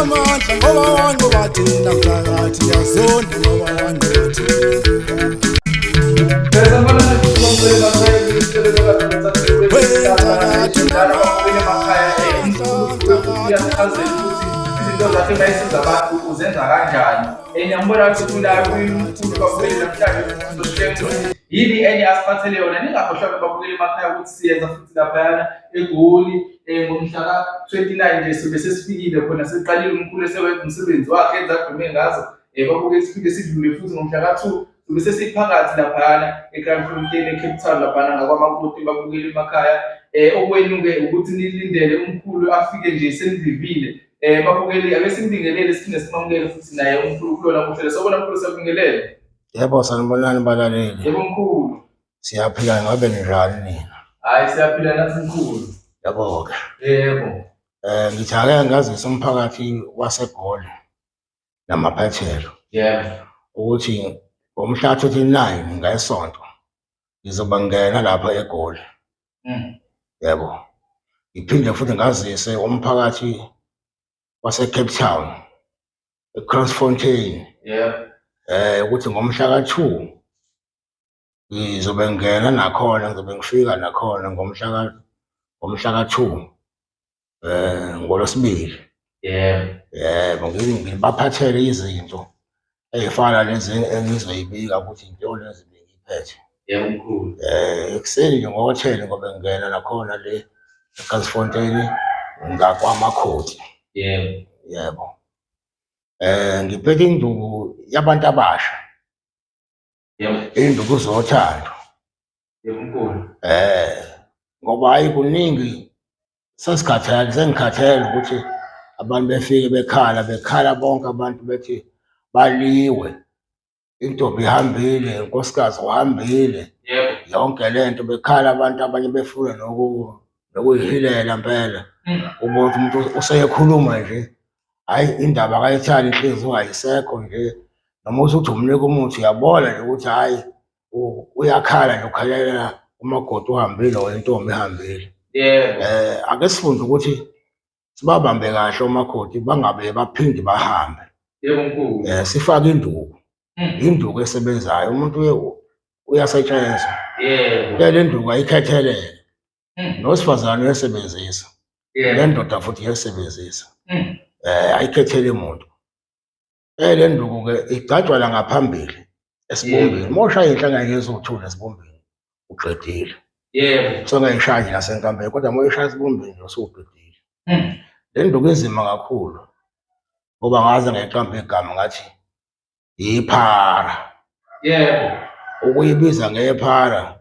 Amandla ngoba wanqoba thina mphakathi yazonda ngoba wanqoba thina. Izinto zakhe mayisiza abantu uzenza kanjani. Ngiyambona ukuthi kulayo uyimkhulu babukeli namhlanje sizoshare yini enye asiphathele yona. Ningakhohlwa babukeli emakhaya ukuthi siyenza futhi laphayana eGoli ngomhla ka-29 nje sobe sesifikile khona, sesiqalile umkhulu esewenza umsebenzi wakhe enza adume ngazo. Babukeli siphinde sidlule futhi ngomhla ka-2 sobe sesiphakathi laphayana eKraaifontein eCape Town laphana ngakwaMakuti babukeli emakhaya. Okwenu-ke ukuthi nilindele umkhulu afike nje senivivile. Babukeli ake simbingelele siphinde simamukele futhi naye umkhulu kulona uhlelo. Sawubona mkhulu, siyabingelela. Yebo, sanibonani balaleli. Yebo mkhulu. Siyaphila, ngabe ninjani nina? Hhayi, siyaphila nathi mkhulu. Yebo-ke. Yebo. Ngithi ake ngazise umphakathi waseGoli namaphethelo. Yebo. Ukuthi ngomhla 39 ngeSonto ngizoba ngena lapha eGoli. Yebo. Ngiphinde futhi ngazise umphakathi wase-Cape Town, eCrossfontein. Yebo. Ukuthi ngomhla ka-2 ngizobe ngingena nakhona, ngizobe ngifika nakhona ngomhla ka-2 ngoLwesibili. Yebo. Yebo, ngibaphathele izinto ey'fana lezi engizoyibika ukuthi into lezi bengiyiphethe. Yebo mkhulu. Ekuseni nje ngo-10 ngobe ngingena nakhona le eGansfontein ngakwaMakhoti. Yebo. Yebo. Ngiphethe induku yabantu abasha. Yebo. Induku zothando. Yebo mkhulu. Ngoba hayi kuningi sesikhathele, sengikhathele ukuthi abantu befike bekhala, bekhala bonke abantu bethi baliwe. Intombi ihambile, unkosikazi uhambile. Yebo. Yonke lento bekhala abantu, abanye befuna nokuyihilela impela. Ubona ukuthi umuntu useyekhuluma nje, hhayi indaba akayithandi, inhliziyo ayisekho nje. Noma usuthi umnika umuthi uyabona nje ukuthi hhayi uyakhala nje, ukhalela umakoti uhambile or intombi ihambile. Yebo. Ake sifunde ukuthi sibabambe kahle omakoti bangabe baphinde bahambe. Yebo mkhulu. Sifake induku. Induku esebenzayo, umuntu uyasetshenzwa. Yebo. Le nduku ayikhethelele. Nowesifazane uyasebenzisa. Yebo. Nendoda futhi iyasebenzisa. Ayikhethele muntu. Le nduku ke igcagcwa la ngaphambili esibombeni. Uma ushaya inhlangano yezothula esibombeni uqedile. Yebo. Usengayishaya nje nasenkambeni kodwa uma uyishaya esibombeni nje usuqedile. Le nduku inzima kakhulu ngoba ngaze ngayiqamba igama ngathi yiphara. Yebo. Ukuyibiza ngephara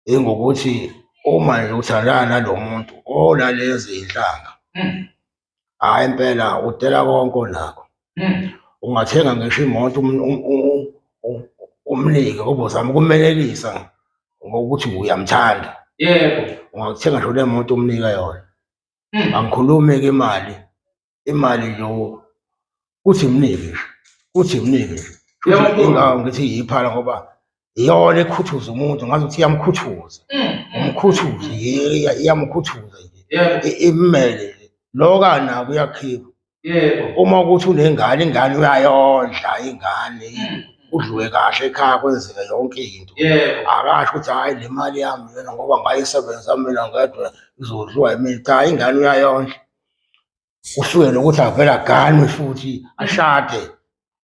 ingokuthi uma nje uthandana nalo muntu olalezi inhlanga. Hhayi impela udela konke onakho. Ungathenga ngisho imoto umnike ngoba uzama ukumenelisa ngokuthi uyamthanda. Yebo. Ungathenga ngisho le moto umnika yona. Angikhulumi-ke imali, imali nje kuthi mnike nje, kuthi mnike nje. Yebo. Ingawo ngithi yiphala ngoba iyona ekhuthuza umuntu, ngazi ukuthi iyamkhuthuza. Umkhuthuze, iyamkhuthuza nje. Yebo. Immele nje. Lo kanako uyakhipha. Yebo. Uma ukuthi unengane, ingane uyayondla ingane, kudliwe kahle ekhaya kwenzeke yonke into. Yebo. Akasho ukuthi hhayi le mali yami lena ngoba ngayisebenza mina ngedwa izodliwa yimina. Cha, ingane uyayondla. Kusuke nokuthi avele aganwe futhi ashade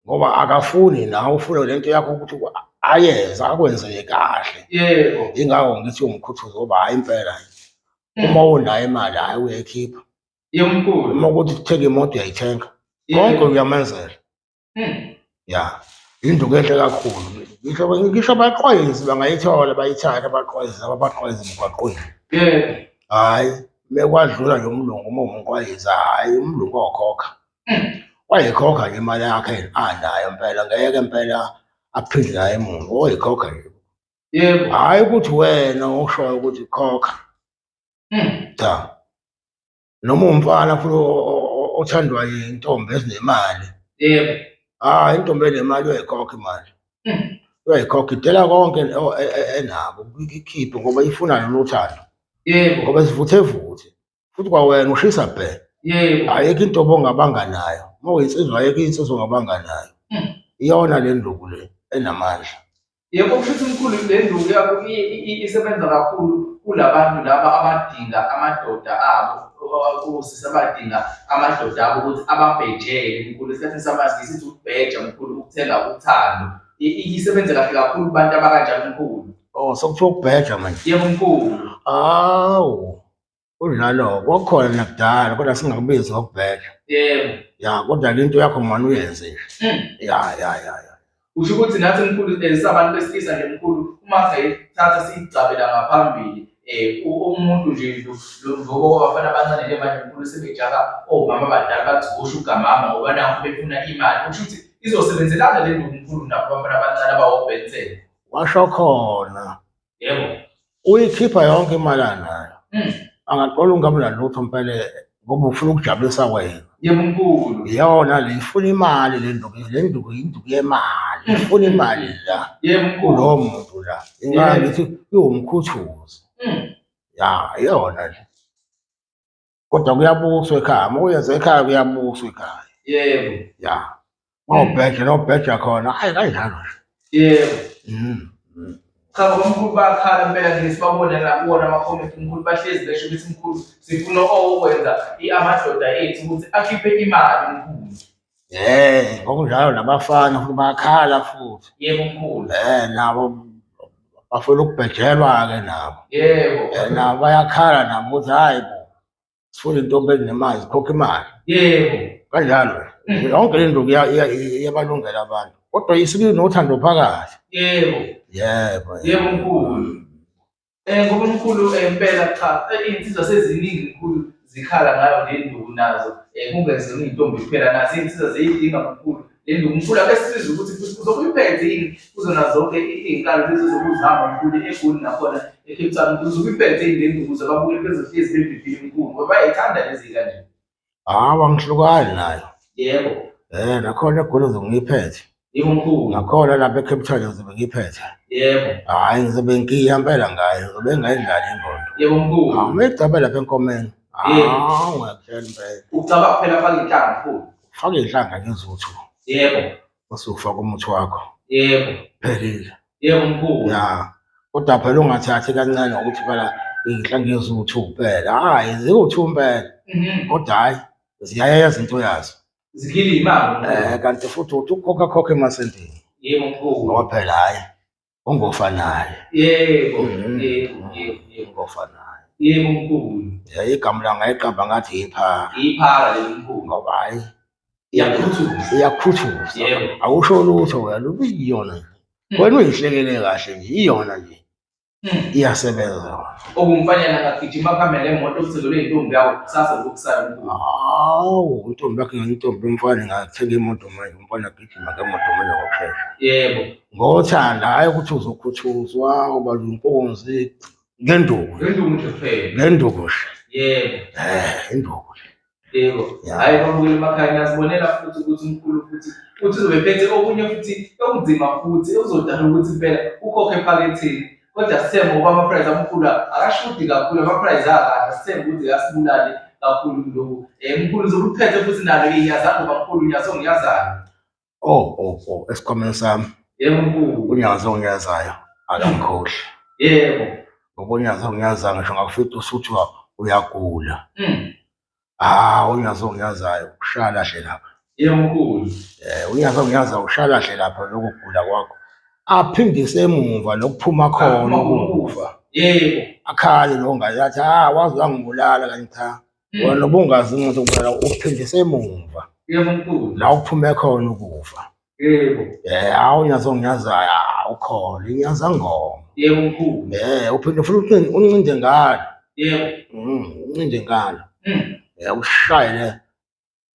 ngoba akafuni nawe ufuna lento yakho ukuthi ayenze akwenzeke kahle. Yebo. Ingakho ngithi umkhuthuzo ngoba hhayi impela uma unayo imali hhayi uyayikhipha. Yebo mkhulu. Uma ukuthi uthenga imoto uyayithenga. Konke uyamenzela. Ya, induku enhle kakhulu. Ngisho abaqwayizi bangayithola bayithathe abaqwayizi abaqwayizi emgwaqweni. Yebo. Hhayi, mekwadlula nje umlungu uma umqwayizi hhayi umlungu okhokha. Wayikhokha nje imali yakhe anayo impela ngeke impela aphinde naye emuva wayikhokha nje. Yebo. Hhayi ukuthi wena oshoyo ukuthi khokha. Cha. Noma umfana futhi othandwa yintombi ezinemali. Yebo. Hayi intombi enemali uyayikhokha imali. Uyayikhokha idela konke enako ikhiphe ngoba ifuna lolu thando. Yebo. Ngoba sivuthe vuthe. Futhi kwawena ushisa bhe. Yebo. Ayikho into obongabanga nayo. Uma uyinsizwa ayikho insizwa ongabanga nayo. Iyona le nduku le enamandla. Yebo, kusho ukuthi mkhulu le nduku yakho isebenza kakhulu kulabantu laba abadinga amadoda abo, osisi abadinga amadoda abo ukuthi ababhejele mkhulu. Esikhathini samanje sithi ukubheja mkhulu, ukuthenga uthando. Isebenza kahle kakhulu kubantu abakanjalo mkhulu. Oh, sokuthiwa ukubheja manje. Yebo mkhulu. Hawu. Kunjalo, kwakukhona nakudala kodwa singakubizi ngokubheja. Yebo. Ya, kodwa ke into yakho mani uyenze nje. Ya, ya, ya, ya. Usho ukuthi nathi mkhulu sabantu besilisa nje mkhulu uma singayithatha siyigcabela ngaphambili umuntu nje lo ngoba kwabafana abancane nje manje mkhulu sebejaka omama abadala bathi oshuga mama ngoba nakho befuna imali. Usho ukuthi izosebenzelana le nduku mkhulu nabo abafana abancane abawobhenseni. Washo khona. Yebo. Uyikhipha yonke imali anayo. Angaqola ungabi nalutho mpela ngoba ufuna ukujabulisa wena. Yebo mkhulu. Iyona le ifuna imali le nduku, le nduku induku yemali, ifuna imali la. Yebo mkhulu. Kulowo muntu la. Ingane ngithi iwumkhuthuzi. Ya, iyona nje. Kodwa kuyabuswa ekhaya, uma uyenza ekhaya kuyabuswa ekhaya. Yebo. Ya. Mawubheja nobheja khona, hayi kanjalo nje. Yebo. Mm. Cha ngoba mkhulu bayakhala impela nje sibabone la kuwona ama-comment mkhulu bahlezi besho ukuthi mkhulu sifuna okwenza amadoda ethu ukuthi akhiphe imali mkhulu. Ngokunjalo nabafana futhi bayakhala futhi. Yebo mkhulu. Nabo bafuna ukubhejelwa-ke nabo. Yebo. Nabo bayakhala nabo ukuthi hhayi bo, sifuna intombi enemali, sikhokhe imali. Yebo. Kanjalo. Yonke le nto iyabalungela abantu. Kodwa isuke inothando phakathi. Yebo. Yebo. Yebo mkhulu. Ngoba mkhulu impela cha iy'nsizwa seziningi mkhulu zikhala ngayo le nduku nazo kungezona iy'ntombi kuphela nazo iy'nsizwa ziyidinga mkhulu le nduku. Mkhulu ake sisize ukuthi futhi uzobe uyiphethe yini kuzona zonke iy'nkalo lezi zokuzihamba mkhulu eGoli nakhona eCape Town, mkhulu uzobe uyiphethe yini le nduku ukuze ababukeli bezohlezi bebhibhile mkhulu ngoba bayayithanda lezi kanje. Hawu, angihlukani nayo. Yebo. Nakhona eGoli ngizobe ngiyiphethe. Yebo mkhulu. Nakhona lapha eCape Town ngizobe ngiyiphethe. Yebo. Hhayi ngizobe ngiya impela ngayo, ngizobe ngingayidlali ingondo. Yebo mkhulu. Hawu, uma igcaba lapha enkomeni. Yebo. Hawu, ngiyakutshela impela. Ucaba kuphela faka inhlanga mkhulu. Faka inhlanga ngezuthu. Yebo. Bese ufaka umuthi wakho. Yebo. Phelile. Yebo mkhulu. Ya. Kodwa phela ungathathi kancane ngokuthi phela inhlanga yezuthu kuphela. Hhayi, ziwuthu impela. Kodwa hhayi, ziyayenza into yazo. Zikhile imali. Kanti futhi uthi ukukhokha khokha emasentini. Yebo mkhulu. Ngoba phela hhayi, ungofanayo. Yebo, yebo, yebo, yebo. Ungofanayo. Yebo mkhulu. Ya, igama la ngayiqamba ngathi yiphara. Yiphara leli mkhulu. Ngoba hhayi, Iyakhuthuza. Iyakhuthuza. Yebo. Awusho lutho wena, ubiyona nje. Wena uyihlekele kahle nje, iyona nje. Iyasebenza. Okumfanyana angagijima kuhambe nemoto okuthengelwe intombi yakho kusasa ngokusayo mkhulu. Hawu, intombi yakhe intombi yomfana ingathenga imoto manje, umfana agijima ngemoto manje ngokushesha. Yebo. Ngothanda, hhayi ukuthi uzokhuthuzwa, uba inkunzi, ngenduku. Ngenduku nje kuphela. Ngenduku nje. Yebo. Induku nje. Yebo. Hhayi babukele emakhaya niyazibonela futhi ukuthi umkhulu futhi uthi uzobe ephethe okunye futhi okunzima futhi okuzodala ukuthi impela ukhokhe ephaketheni. Kodwa sithembe ngoba ama-prize amkhulu akashodi kakhulu, ama-prize akahle, sithembe ukuthi asibulale kakhulu kulokhu. Mkhulu uzobe uphethe futhi nalo inyazangoba mkhulu unyazo ngiyazayo. Oh, oh, oh, esikhwameni sami. Yebo mkhulu. Unyazo ngiyazayo, akangikhohli. Yebo. Ngoba unyazo ngiyazayo ngisho ngakufica usuthi uyagula. Ah, unyazo ngiyazayo, ushaya kahle lapha. Yebo mkhulu. Unyazo ngiyazayo, ushaya kahle lapha lokhu kugula kwakho. Aphindise emumva lokuphuma khona ukufa. Yebo. Akhale lo ngathi athi, ah, waze wangibulala kanti cha. Wena ubungazi ukuthi ukubulala uphindise emumva. Yebo mkhulu. La uphume khona ukufa. Yebo. Hawu unyazo ngiyazayo, ukhona inyaza ngoma. Yebo mkhulu. Uphinde futhi uncinde ngalo. Yebo. Uncinde ngalo. Ushayele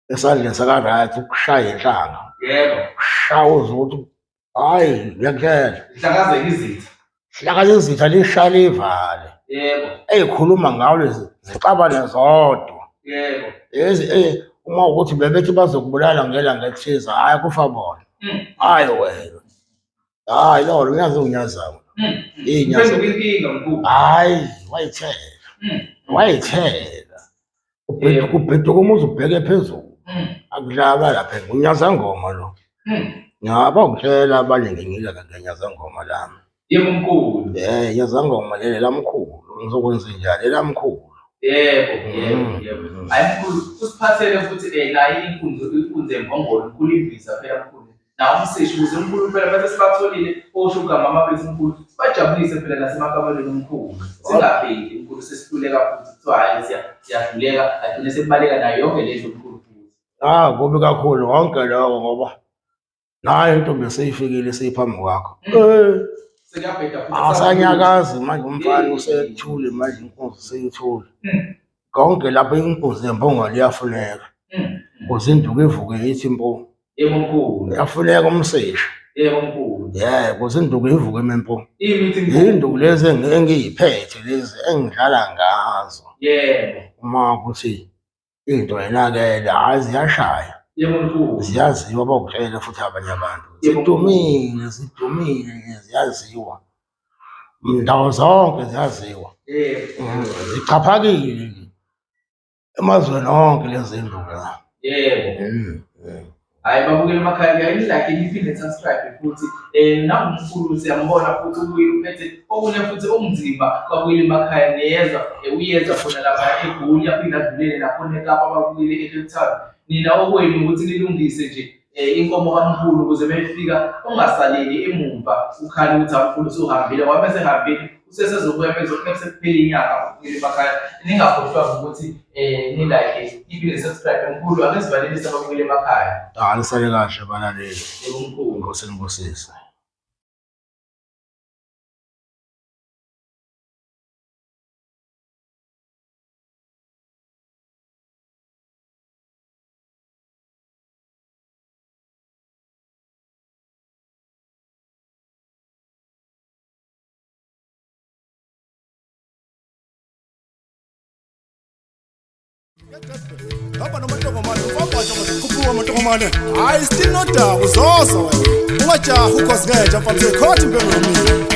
esandleni saka right, ukushaye inhlanga. Yebo. Ushaya uzwe ukuthi hayi ngiyakutshela. Hlakazeka izitha. Hlakaza izitha lishaya livale. Yebo. Eyikhuluma ngawo lezi zixabane zodwa. Yebo. Lezi uma ukuthi bebethi bazokubulala ngelanga elithize, hhayi kufa bona. Hhayi wena. Hhayi lolo unyazi unyazayo. Inyazi. Uphenduka inkinga mkhulu. Hhayi wayithela. Wayithela. Ubheduka umuzi ubheke phezulu. Akudlalwa lapha ngunyazangoma lo. Ngaba ukutshela abanye ngingila ngenyazangoma lami. Yebo mkhulu. Eh, nyazangoma leli lamkhulu. Ngizokwenza njani elamkhulu. Yebo, yebo, yebo. Hayi mkhulu, usiphathele futhi naye inkunzi yembongolo, mkhulu imbiza phela mkhulu. Nawo umseshi ukuze umkhulu phela bese sibatholile oshuga mama bethu mkhulu. Sibajabulise phela nasemakamelweni omkhulu. Singabheki mkhulu sesihluleka futhi kuthiwa hhayi siyahluleka agcine sekubaleka nayo yonke le nto mkhulu futhi. Ah, kubi kakhulu konke lokho ngoba nayo intombi seyifikile seyiphambi kwakho. Eh, Sekuyabheda futhi. Asanyakazi manje umfana usethule manje inkunzi seyithule. Konke lapho inkunzi yembongolo iyafuneka. Ukuze induku ivuke ithi mpo. Yebo mkhulu. Iyafuneka umseshi. Yebo mkhulu. Yebo, ukuze induku ivuke imempo. Imithi mkhulu. Induku lezi engiyiphethe lezi engidlala ngazo. Yebo. Uma ukuthi into yenakele hhayi ziyashaya. Yebo mkhulu. Ziyaziwa bakutshele futhi abanye abantu. Zidumile, zidumile ziyaziwa. Ndawo zonke ziyaziwa. Yebo. Zichaphakile emazweni onke lezi nduku la. Yebo. Hayi babukele emakhaya kuyaye nilike niphinde subscribe futhi nangumkhulu siyambona futhi ubuye uphethe okunye futhi okunzima babukele emakhaya niyezwa uyeza khona lapha eGoli aphinde adlulele nakhona eKapa babukele eCape Town. Nina okwenu ukuthi nilungise nje inkomo kamkhulu ukuze meyifika ungasaleli emumva ukhale ukuthi amkhulu usuhambile ngoba mese hambile usesezobuya mese kuphela inyanga babukele emakhaya. Ningakhohlwa ukuthi nilike niphinde subscribe. Mkhulu, ake sivalelise ababukele emakhaya. Ah, nisale kahle balaleli. Yebo mkhulu. Inkosi inibusise. Hamba nomantokomane, ufambasha khuphuka amantokomane. Hayi still nodaba uzoza wena. Ungajahi ukhosi ngenja mfana uzoyikhotha impembe yomile.